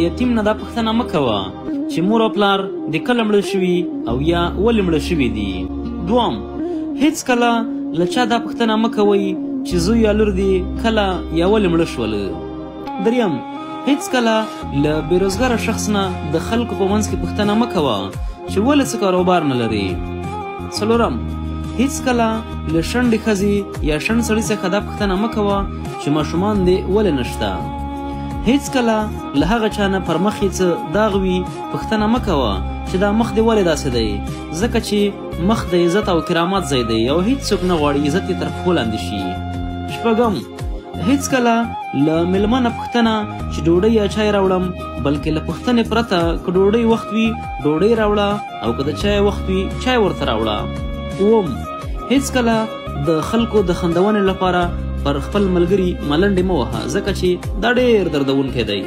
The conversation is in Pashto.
یتیم نه دا پوښتنه مه کوه چې مور او پلار دې کله مړه شوي او یا ولې مړه شوي دي. دوم، هیڅکله له چا دا پوښتنه مه کوئ چې زوی یا لور دې کله یا ولې مړه شول. دریم، هیڅکله له بې روزګاره شخص نه د خلکو په منځ کې پوښتنه مه کوه چې ولې څه کاروبار نه لري. څلورم، هیڅکله له شنډې ښځې یا شنډ سړي څخه دا پوښتنه مه کوه چې ماشومان دې ولې نشته. هیڅکله له هغه چا نه پر مخ یې څه داغ وي پوښتنه مه کوه چې دا مخ دې ولې داسې دی، ځکه چې مخ د عزت او کرامت ځای دی او هیڅوک نه غواړي عزت یې تر پښو لاندې شي. شپږم، هیڅکله له میلمه نه پوښتنه چې ډوډۍ یا چای راوړم، بلکې له پوښتنې پرته که ډوډۍ وخت وي ډوډۍ راوړه او که د چای وخت وي چای ورته راوړه. اووم، هیڅکله د خلکو د خندونې لپاره پر خپل ملګري ملنډې مه وهه، ځکه چې دا ډېر دردونکی دی.